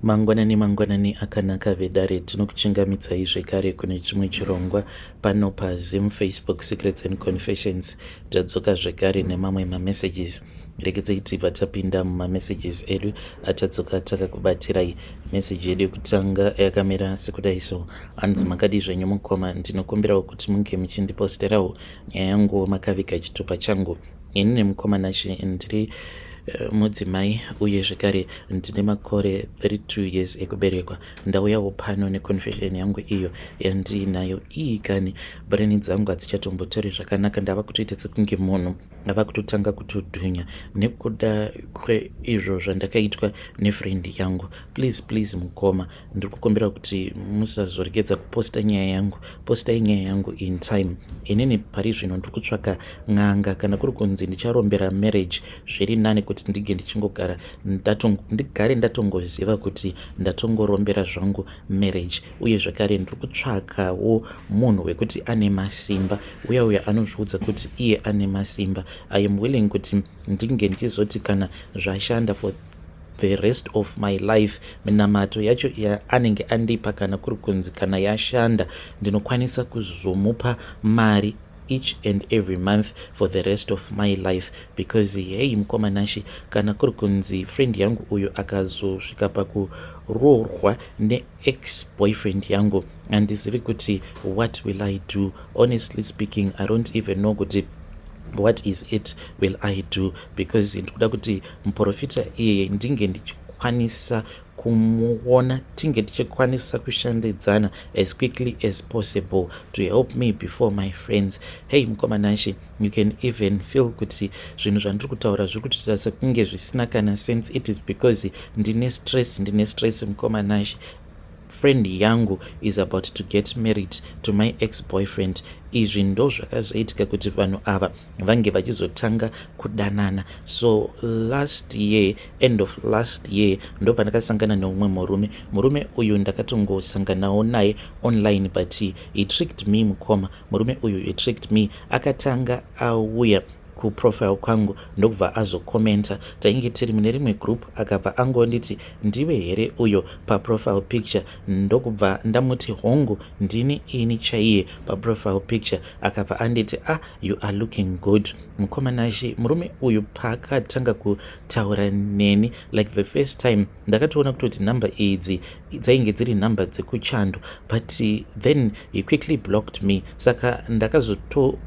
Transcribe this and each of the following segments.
Mangwanani mangwanani akanaka vedare, tinokuchingamidzai zvekare kune chimwe chirongwa pano paZim Facebook Secrets and Confessions. Tadzoka zvekare nemamwe mamessages. Regedzei tibva tapinda mumamessages edu atadzoka takakubatirai. Meseji yedu yekutanga yakamira sekudai so: hanzi, "Makadii zvenyu mukoma? Ndinokumbirawo kuti munge muchindiposterawo nyaya yangu makaviga chitupa changu. Ini nemukoma Nashe ndiri mudzimai uye zvekare ndine makore 32 years ekuberekwa. Ndauyawo pano neconfession yangu iyo yandiinayo iyi. Kani brain dzangu hadzichatombotori zvakanaka. Ndava kutoita sekunge munhu ava kutotanga kutodhunya nekuda kweizvo zvandakaitwa nefriend yangu. Please, please mukoma, ndiri kukumbira kuti musazoregedza kuposta nyaya yangu. Postai nyaya yangu in time. Inini pari zvino ndiri kutsvaka n'anga. Kana kuri kunzi ndicharombera marriage, zviri nani kuti ndige ndichingogara, ndigare ndatongoziva kuti ndatongorombera zvangu marriage. Uye zvakare ndiri kutsvakawo munhu wekuti ane masimba, uya uya anozviudza kuti iye ane masimba. I am willing kuti ndinge ndichizoti kana zvashanda, for the rest of my life, minamato yacho yaanenge andipa, kana kuri kunzi kana yashanda, ndinokwanisa kuzomupa mari each and every month for the rest of my life, because hei, mukoma Nashe, kana kuri kunzi friend yangu uyu akazosvika pakuroorwa neex boyfriend yangu, handizivi kuti what will I do. Honestly speaking, I don't even know kuti what is it will I do, because ndikuda kuti muprofita iyeye ndinge ndichikwanisa kumuona, tinge tichikwanisa kushandidzana as quickly as possible to help me before my friends. Hey, mukoma Nashe, you can even feel kuti zvinhu zvandiri kutaura zviri kutoita sekunge zvisina kana sense. It is because ndine stress, ndine stress, mukoma Nashe. Friend yangu is about to get married to my ex boyfriend. Izvi ndo zvakazoitika kuti vanhu ava vange vachizotanga kudanana. So last year, end of last year, ndo pandakasangana neumwe murume. Murume uyu ndakatongosanganawo naye online, but he tricked me, mukoma. Murume uyu, he tricked me. Akatanga auya kuprofile kwangu, ndokubva azokomenta. Tainge tiri mune rimwe group. Akabva angonditi, 'Ndiwe here uyo paprofile picture?' Ndokubva ndamuti, 'Hongu, ndini ini chaiye paprofile picture.' Akabva anditi, 'Ah, you are looking good.' Mukoma Nashe, murume uyu paakatanga kutaura neni like the first time, ndakatoona kutoti nhamba idzi dzainge dziri nhamba dzekuchando, but then he quickly blocked me. Saka ndakazoto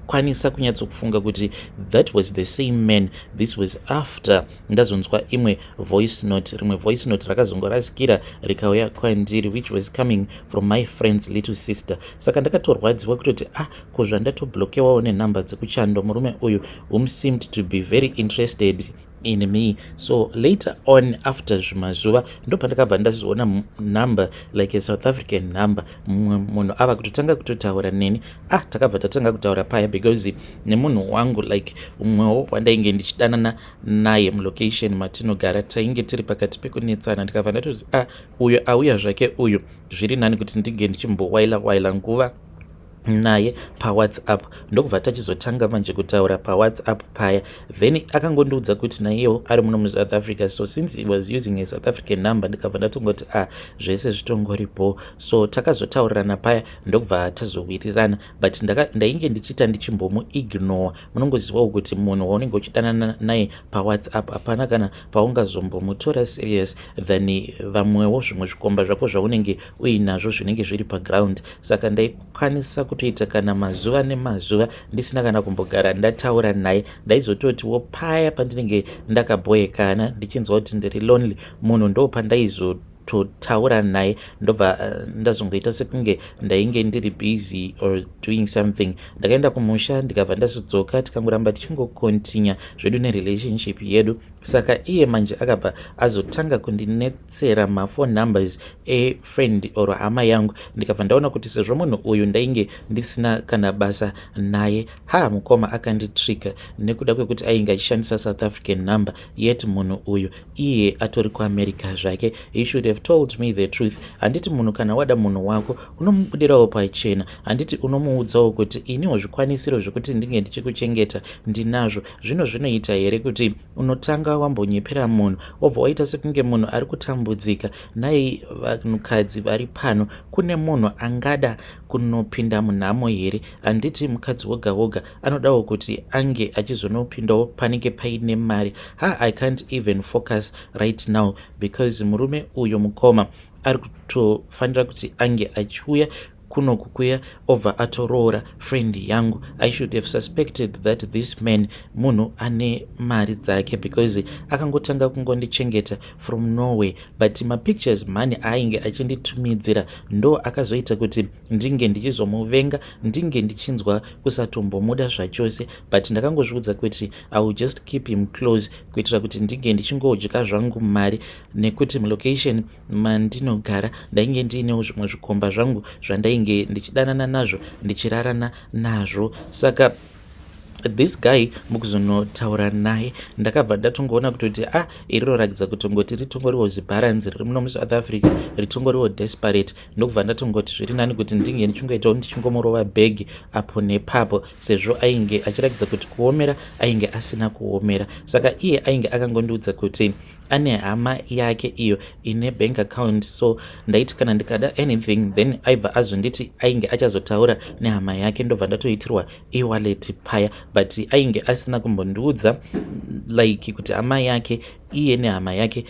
kwanisa kunyatsokufunga kuti that was the same man. This was after ndazonzwa imwe voice note. Rimwe voice note rakazongorasikira rikauya kwandiri, which was coming from my friend's little sister. Saka ndakatorwadziwa kutoti, ah, ko zvandatoblokewawo nenhamba dzekuchando, murume uyu whom seemed to be very interested in me?" So later on, after zvimazuva, ndo pandakabva ndazoona number like a South African number, mumwe munhu ava kutotanga kutotaura neni. Ah, takabva tatanga kutaura paya, because nemunhu wangu, like umwewo wandainge ndichidanana naye mulocation matinogara, tainge tiri pakati pekunetsana. Ndikabva ndatoti, ah, uyo auya zvake uyu, zviri nani kuti ndinge ndichimbowaila waila nguva naye paWhatsApp. Ndokubva tachizotanga manje kutaura paWhatsApp paya. Then akangondiudza kuti naiyewo ari muno muSouth Africa. So since he was using a South African number, ndikabva ndatongoti, ah, zvese zvitongoripo. So takazotaurirana paya, ndokubva tazowirirana, but ndainge ndichiita ndichimbomuignore. Munongozivawo kuti munhu waunenge uchidanana naye paWhatsApp, hapana kana paungazombomutora serious than vamwewo zvimwe zvikomba zvako zvaunenge uinazvo zvinenge zviri paground. Saka ndaikwanisa kutoita kana mazuva nemazuva ndisina kana kumbogara ndataura naye. Ndaizototiwo paya pandinenge ndakabhoekana, ndichinzwa kuti ndiri lonely, munhu ndo pandaizototaura naye. Ndobva ndazongoita sekunge ndainge ndiri busy or doing something. Ndakaenda kumusha, ndikabva ndazodzoka, tikangoramba tichingokontinya zvedu nerelationship yedu. Saka iye manje akabva azotanga kundinetsera maphone numbers efriend or hama yangu. Ndikabva ndaona kuti sezvo munhu uyu ndainge ndisina kana basa naye, ha, mukoma, akanditrika nekuda kwekuti ainge achishandisa South African number, yet munhu uyu iye atori kuAmerica zvake. He should have have told me the truth. Handiti munhu kana wada munhu wako unomubudirawo pachena? Handiti unomuudzawo kuti iniwo zvikwanisiro zvekuti ndinge ndichikuchengeta ndinazvo? Zvino zvinoita here kuti unotanga wambonyepera munhu, wobva waita sekunge munhu ari kutambudzika? Nhai vanhukadzi vari pano, kune munhu angada kunopinda munhamo here? Handiti mukadzi woga woga anodawo kuti ange achizonopindawo panenge paine mari? Ha, I can't even focus right now because murume uyo, mukoma, ari kutofanira kuti ange achiuya kunoku kuya, obva atoroora friend yangu. I should have suspected that this man munhu ane mari dzake because akangotanga kungondichengeta from nowhere. But mapictures mhani aainge achinditumidzira ndo akazoita kuti ndinge ndichizomuvenga, ndinge ndichinzwa kusatombomuda zvachose. But ndakangozviudza kuti I will just keep him close kuitira kuti ndinge ndichingodya zvangu mari, nekuti mulocation mandinogara ndainge ndiinewo zvimwe zvikomba zvangu zvandainge ndichidanana nazvo, ndichirarana nazvo. Saka this guy, mukuzonotaura naye, ndakabva ndatongoona kutoti a ah, iri roratidza kutongoti ritongoriwo zibharanzi riri muno muSouth Africa, ritongoriwo desperate. Ndokubva ndatongoti zviri nani kuti ndinge ndichingoitawo ndichingomurova bhegi apo nepapo, sezvo ainge achiratidza kuti kuomera ainge asina kuomera. Saka iye ainge akangondiudza kuti ane hama yake iyo ine bank account, so ndaiti kana ndikada anything, then aibva azonditi ainge achazotaura nehama yake, ndobva ndatoitirwa ewallet paya. But ainge asina kumbondiudza like kuti hama yake, iye nehama yake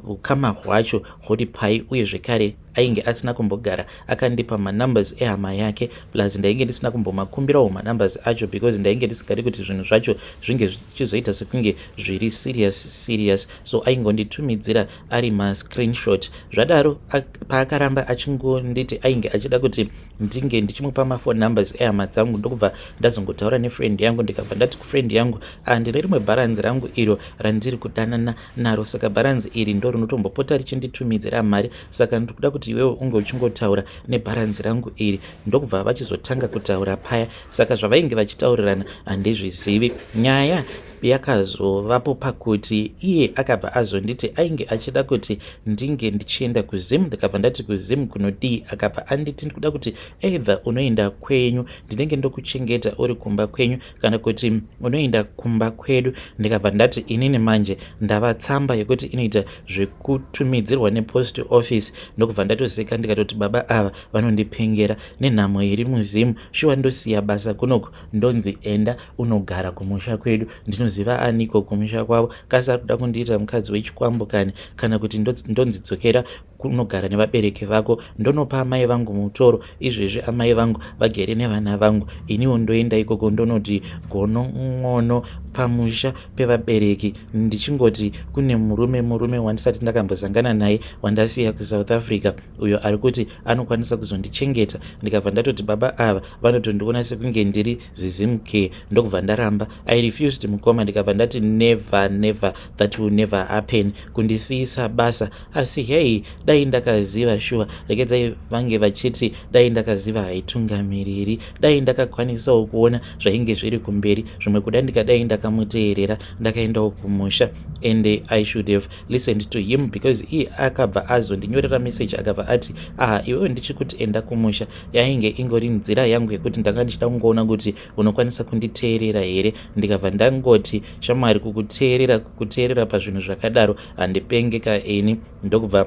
ukama hwacho huri pai. Uye zvekare ainge asina kumbogara akandipa manumbers ehama yake, plus ndainge ndisina kumbomakumbirawo manumbers acho because ndainge ndisingadi kuti zvinhu zvacho zvinge zvichizoita sekunge zviri serious serious. So aingonditumidzira ari mascreenshot. Zvadaro, paakaramba achingonditi ainge achida kuti ndinge ndichimupa maphone numbers ehama dzangu, ndokubva ndazongotaura nefriend yangu. Ndikabva ndati kufriend yangu, "Ndine rimwe bharanzi rangu iro randiri kudanana naro. Saka bharanzi iri ndo rinotombopota richinditumidzira mari, saka ndiri kuda kuti iwewe unge uchingotaura nebharanzi rangu iri." Ndokubva vachizotanga kutaura paya. Saka zvavainge vachitaurirana handizvizivi. Nyaya yakazovapo pakuti iye akabva azonditi ainge achida kuti ndinge ndichienda kuZimu. Ndikabva ndati, "KuZimu kunodii?" Akabva anditi, "Ndikuda kuti either unoenda kwenyu, ndinenge ndokuchengeta uri kumba kwenyu, kana kuti unoenda kumba kwedu." Ndikabva ndati, "Inini manje ndava tsamba yekuti inoita zvekutumidzirwa nepost office?" Ndokubva ndatoseka, ndikatoti, "Baba ava vanondipengera nenhamo iri muZimu. Shuwa ndosiya basa kunoku, ndonzi enda unogara kumusha kwedu? Ndinoziva aniko kumusha kwavo? Kasi ari kuda kundiita mukadzi wechikwambo kani? Kana kuti ndonzi dzokera kunogara nevabereki vako, ndonopa amai vangu mutoro? Izvezvi amai vangu vagere nevana vangu, iniwo ndoenda ikoko ndonoti gonon'ono pamusha pevabereki, ndichingoti kune murume wandisati ndakambosangana naye, wandasiya kuSouth Africa, uyo ari kuti anokwanisa kuzondichengeta?" Ndikabva ndatoti, "Baba ava vanotondiona sekunge ndiri zizimke." Ndokubva ndaramba. I refused, mukoma. Ndikabva ndati, "Never, never, that will never happen, kundisiyisa basa." Asi hei, dai ndakaziva shuwa. Regedzai vange vachiti dai ndakaziva haitungamiriri. Dai ndakakwanisawo kuona zvainge zviri kumberi, zvimwe kuda ndikadai ndakamuteerera, ndakaendawo kumusha. And I should have listened to him because iye akabva azondinyorera message, akabva ati, "Aha, iwewe ndichikuti enda kumusha, yainge ingori nzira yangu yekuti ndanga ndichida kungoona kuti unokwanisa kunditeerera here." Ndikabva ndangoti, "Shamwari, kukuteerera pazvinhu zvakadaro handipengeka ini." Ndokubva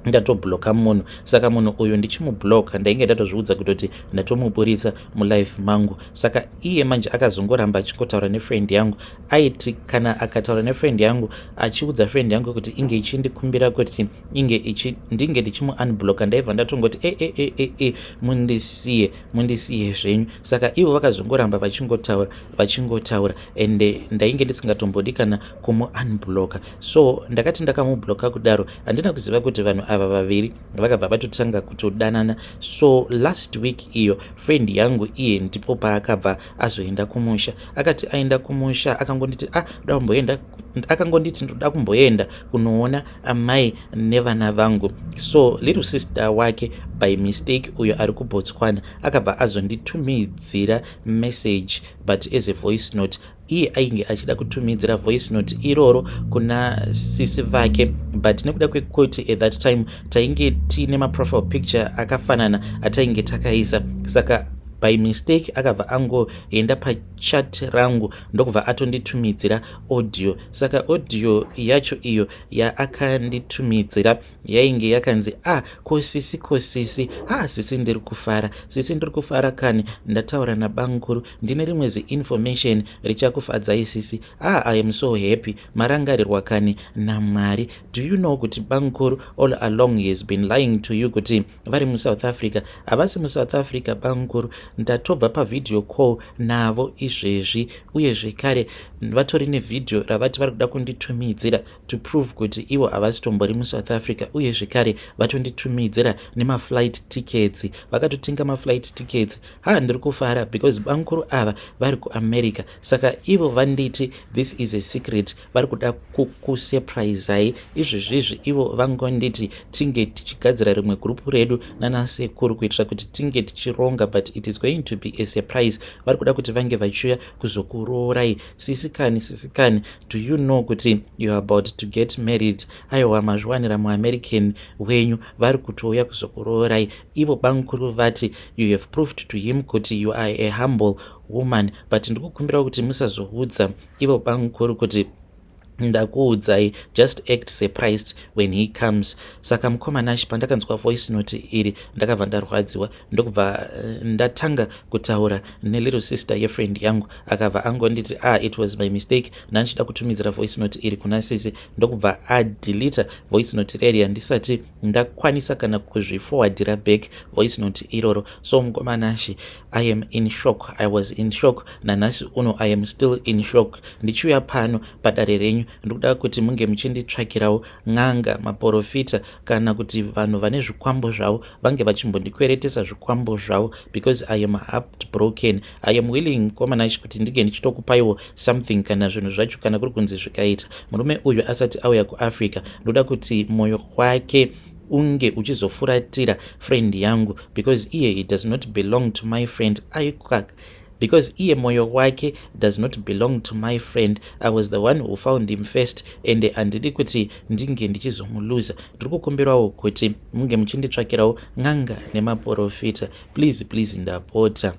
ndatobloka munhu. Saka munhu uyu ndichimubloka, ndainge ndatozviudza kutoti ndatomuburitsa mulife mangu. Saka iye manje akazongoramba achingotaura nefriend yangu. Aiti kana akataura nefriend yangu, achiudza friend yangu kuti inge ichindikumbira kuti inge ndinge ndichimuunblocka, ndaibva ndatongoti, "E e e e e, mundisiye, mundisiye zvenyu." Saka ivo vakazongoramba vachingotaura, vachingotaura, ende ndainge ndisingatombodi kana kumuunblocka. So ndakati ndakamubloka kudaro, handina kuziva kuti vanhu ava vaviri vakabva vatotanga kutodanana. So last week iyo friend yangu iye ndipo paakabva azoenda kumusha. Akati aenda kumusha, akangonditi, "Ah, ndoda kumboenda." Akangonditi, "Ndoda kumboenda kunoona amai nevana vangu." So little sister wake by mistake, uyo ari kuBotswana, akabva azonditumidzira message, but as a voice note. Iye ainge achida kutumidzira voice note iroro kuna sisi vake, but nekuda kwekuti at that time tainge tiine maprofile picture akafanana atainge takaisa, saka by mistake akabva angoenda pachat rangu, ndokubva atonditumidzira audio. Saka audio yacho iyo yaakanditumidzira yainge yakanzi, "Ah, ko sisi, ko sisi, ha, sisi, ndiri kufara, sisi, ndiri kufara kani. Ndataura nabamukuru, ndine rimwe ziinformation richakufadzai, sisi. Ah, I am so happy. Marangarirwa kani naMwari. Do you know kuti bamukuru all along he has been lying to you kuti vari muSouth Africa? Havasi muSouth Africa bamukuru. Ndatobva pavideo call navo izvezvi, uye zvekare vatori nevhidhiyo ravati vari kuda kunditumidzira to prove kuti ivo havasi tombori muSouth Africa. Uye zvekare vatonditumidzira nemaflight tickets, vakatotenga maflight tickets. Ha, ndiri kufara because bamukuru ava vari kuAmerica. Saka ivo vanditi this is a secret, vari kuda kukusurprisai izvezvizvi. Ivo vangonditi tinge tichigadzira rimwe gurupu redu nanasekuru kuitira kuti tinge tichironga, but it is going to be a surprise. Vari kuda kuti vange vachiuya kuzokuroorai, sisikani, sisikani. Do you know kuti you are about to get married? Aiwa, mazviwanira muAmerican wenyu, vari kutouya kuzokuroorai. Ivo bamukuru vati you have proved to him kuti you are a humble woman, but ndikukumbira kuti musazoudza ivo bamukuru kuti ndakuudzai. Just act surprised when he comes." Saka mukomanashi, pandakanzwa voice note iri, ndakabva ndarwadziwa, ndokubva ndatanga kutaura nelittle sister yefriend yangu. Akabva angonditi, "Ah, it was my mistake, ndandichida kutumidzira voice note iri kuna sisi." Ndokubva adelita voice note reri, handisati ndakwanisa kana kuzviforwardira back voice note iroro. So mukomanashi, I am in shock. I was in shock. Nanhasi uno I am still in shock. Ndichiuya pano padare renyu, ndikuda kuti munge muchinditsvakirawo n'anga, maprofita, kana kuti vanhu vane zvikwambo zvavo, vange vachimbondikweretesa zvikwambo zvavo because I am heartbroken. I am willing, mukomanashi, kuti ndinge ndichitokupaiwo something kana zvinhu zvacho kana kuri kunzi zvikaita murume uyu asati auya kuAfrica. Ndoda kuti mwoyo wake unge uchizofuratira friend yangu because iye he does not belong to my friend aikak, because iye mwoyo wake does not belong to my friend. I was the one who found him first and handidi kuti ndinge ndichizomuluza. Ndiri kukumbirawo kuti munge muchinditsvakirawo n'anga nemaprofita. Please, please, ndapota."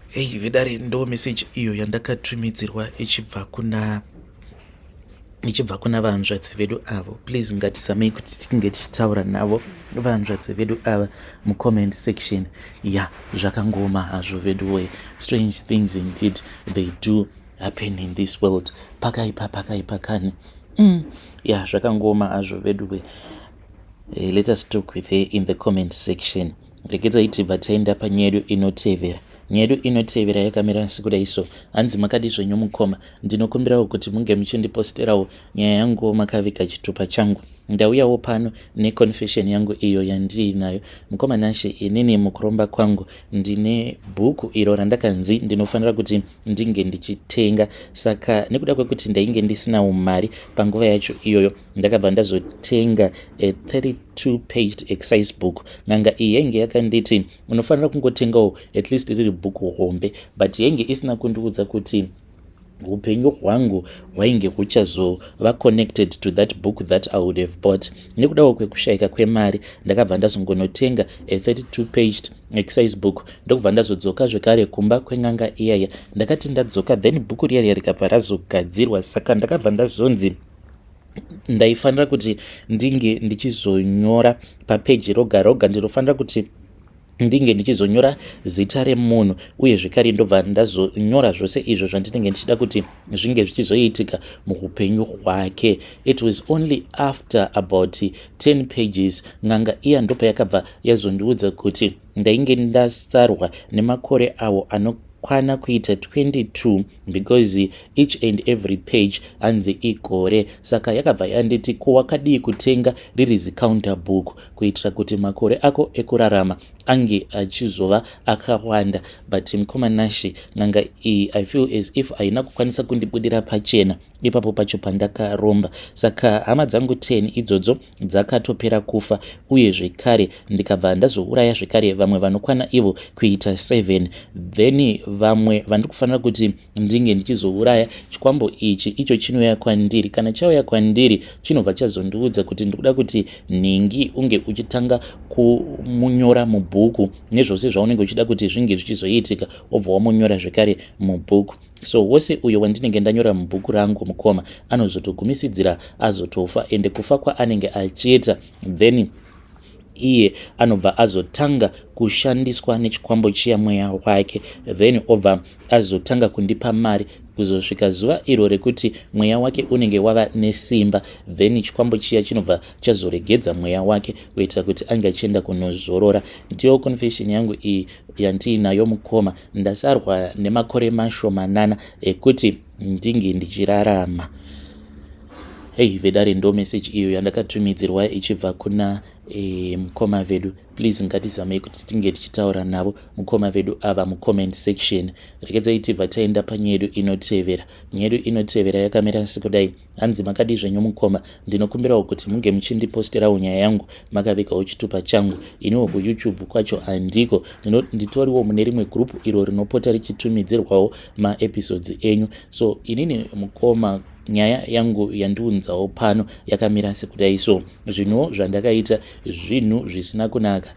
Hei vedare, ndo meseji iyo yandakatumidzirwa ichibva kuna vanzvadzi vedu avo. Please, ngatisamei kuti tinge tichitaura navo vanzvadzi vedu ava mucomment section. Ya, zvakangoma hazvo vedu we. Strange things indeed, they do happen in this world. Pakaipa, pakaipa kani. Ya, zvakangoma hazvo vedu we. Let us talk with her in the comment section. Regedzai tibva taenda panyaya yedu inotevera. Nyaya yedu inotevera yakamira sekudai so. Hanzi, "Makadi zvenyu mukoma? Ndinokumbirawo kuti munge muchindiposterawo nyaya yangu makaviga chitupa changu. Ndauyawo pano neconfession yangu iyo yandiinayo. Mukoma Nashe, inini mukuromba kwangu ndine bhuku iro randakanzi ndinofanira kuti ndinge ndichitenga. Saka nekuda kwekuti ndainge ndisinawo mari panguva yacho iyoyo, ndakabva ndazotenga a 32 paged exercise book. N'anga iyi yainge yakanditi unofanira kungotengawo at least riri bhuku hombe, but yainge isina kundiudza kuti upenyu hwangu hwainge huchazova connected to that book that I would have bought. Nekudawo kwekushayika kwemari, ndakabva ndazongonotenga a 32 paged exercise book, ndokubva ndazodzoka zvekare kumba kwen'anga iyaya. Ndakati ndadzoka, then bhuku riya riya rikabva razogadzirwa. Saka ndakabva ndazonzi ndaifanira kuti ndinge ndichizonyora papeji roga roga, ndinofanira kuti ndinge ndichizonyora zita remunhu, uye zvekare ndobva ndazonyora zvose izvo zvandinenge ndichida kuti zvinge zvichizoitika muupenyu hwake. It was only after about 10 pages n'anga iya ndopa yakabva yazondiudza kuti ndainge ndasarwa nemakore awo anokwana kuita 22, because each and every page anzi igore. Saka yakabva yanditi, 'Ko wakadii kutenga riri zicounter book kuitira kuti makore ako ekurarama ange achizova akawanda. But mukoma Nashe, n'anga iyi, I feel as if haina kukwanisa kundibudira pachena ipapo pacho pandakaromba. Saka hama dzangu 10 idzodzo dzakatopera kufa, uye zvekare ndikabva ndazouraya zvekare vamwe vanokwana ivo kuita 7. Then vamwe vandiri kufanira kuti ndinge ndichizouraya, chikwambo ichi icho chinouya kwandiri. Kana chauya kwandiri, chinobva chazondiudza kuti ndikuda kuti nhingi unge uchitanga kumunyora mubhuku nezvose zvaunenge uchida kuti zvinge zvichizoitika, wobva wamunyora zvekare mubhuku. So wose uyo wandinenge ndanyora mubhuku rangu, mukoma, anozotogumisidzira azotofa. Ende kufa kwaanenge achiita, then iye anobva azotanga kushandiswa nechikwambo chiya, mweya wake, then obva azotanga kundipa mari kuzosvika zuva iro rekuti mweya wake unenge wava nesimba. Then chikwambo chiya chinobva chazoregedza mweya wake kuitira kuti ange achienda kunozorora. Ndiyo confession yangu iyi yandiinayo, mukoma. Ndasarwa nemakore mashomanana ekuti ndinge ndichirarama. Hei vedare, ndo message iyo yandakatumidzirwa ichibva kuna mukoma vedu. Please, ngatizamei kuti tinge tichitaura navo mukoma vedu ava mucomment section. Rekedzai tibva taenda panyaya yedu inotevera. Nyaya yedu inotevera yakamira sekudai. Hanzi, "Makadi zvenyu mukoma? Ndinokumbirawo kuti munge muchindiposterawo nyaya yangu makavigawo chitupa changu. Iniwo kuYouTube kwacho handiko, nditoriwo mune rimwe group iro rinopota richitumidzirwawo maepisodes enyu. So inini mukoma, nyaya yangu yandiunzawo pano yakamira sekudai. So zvinhuwo zvandakaita zvinhu zvisina kunaka.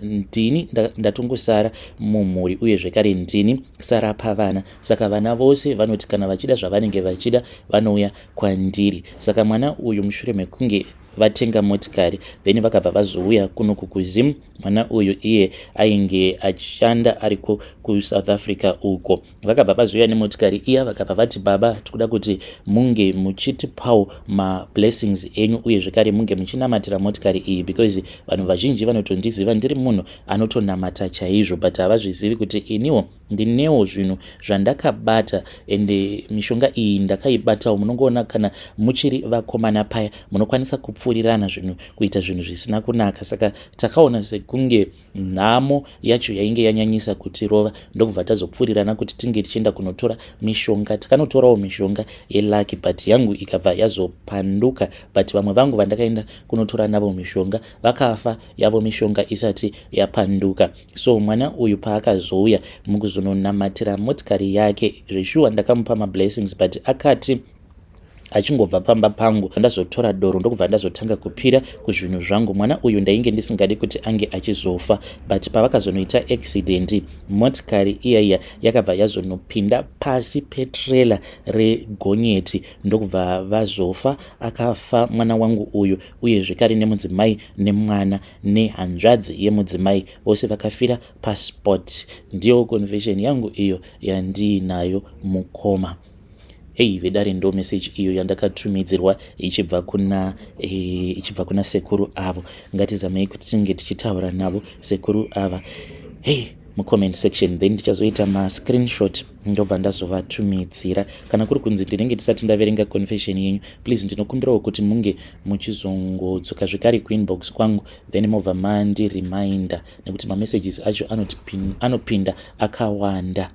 Ndini ndatongosara mumhuri, uye zvekare ndini sara pavana. Saka vana vose vanoti kana vachida zvavanenge vachida, vanouya kwandiri. Saka mwana uyu, mushure mekunge vatenga motikari, then vakabva vazouya kuno kuZim. Mwana uyu iye ainge achishanda ariko kuSouth Africa uko. Vakabva vazouya nemotikari iya, vakabva vati, 'Baba, tikuda kuti munge muchitipawo mablessings enyu, uye zvekare munge muchinamatira motikari iyi, because vanhu vazhinji vanotondiziva ndiri munhu anotonamata chaizvo, but havazvizivi kuti iniwo ndinewo zvinhu zvandakabata, ende mishonga iyi ndakaibatawo.' Munongoona kana muchiri vakomana paya, munokwanisa kupfuurirana zvinhu, kuita zvinhu zvisina kunaka. Saka takaona sekunge nhamo yacho yainge yanyanyisa kutirova, ndokubva tazopfuurirana kuti tinge tichienda kunotora mishonga. Takanotorawo mishonga yelucky, but yangu ikabva yazopanduka. But vamwe vangu vandakaenda kunotora navo mishonga vakafa yavo mishonga isati yapanduka. So mwana uyu paakazouya mukuzononamatira motikari yake, zveshuwa ndakamupa mablessings, but akati achingobva pamba pangu, ndazotora doro, ndokubva ndazotanga kupira kuzvinhu zvangu. Mwana uyu ndainge ndisingadi kuti ange achizofa, but pavakazonoita accident, motikari iyaiya yakabva yazonopinda pasi petrailer regonyeti, ndokubva vazofa. Akafa mwana wangu uyu, uye zvekare nemudzimai nemwana nehanzvadzi yemudzimai, vose vakafira paspot. Ndiyo confession yangu iyo yandiinayo, mukoma." Hei vedare, ndo message iyo yandakatumidzirwa ichibva kuna sekuru avo. Ngatizamei kuti tinge tichitaura navo sekuru ava, hei, mucomment section. Then ndichazoita mascreenshot, ndobva ndazovatumidzira. Kana kuri kunzi ndinenge ndisati ndaverenga confession yenyu, please, ndinokumbirawo kuti munge muchizongodzoka zvekare kuinbox kwangu, then mobva mandireminder, nekuti mamessages acho anopinda akawanda.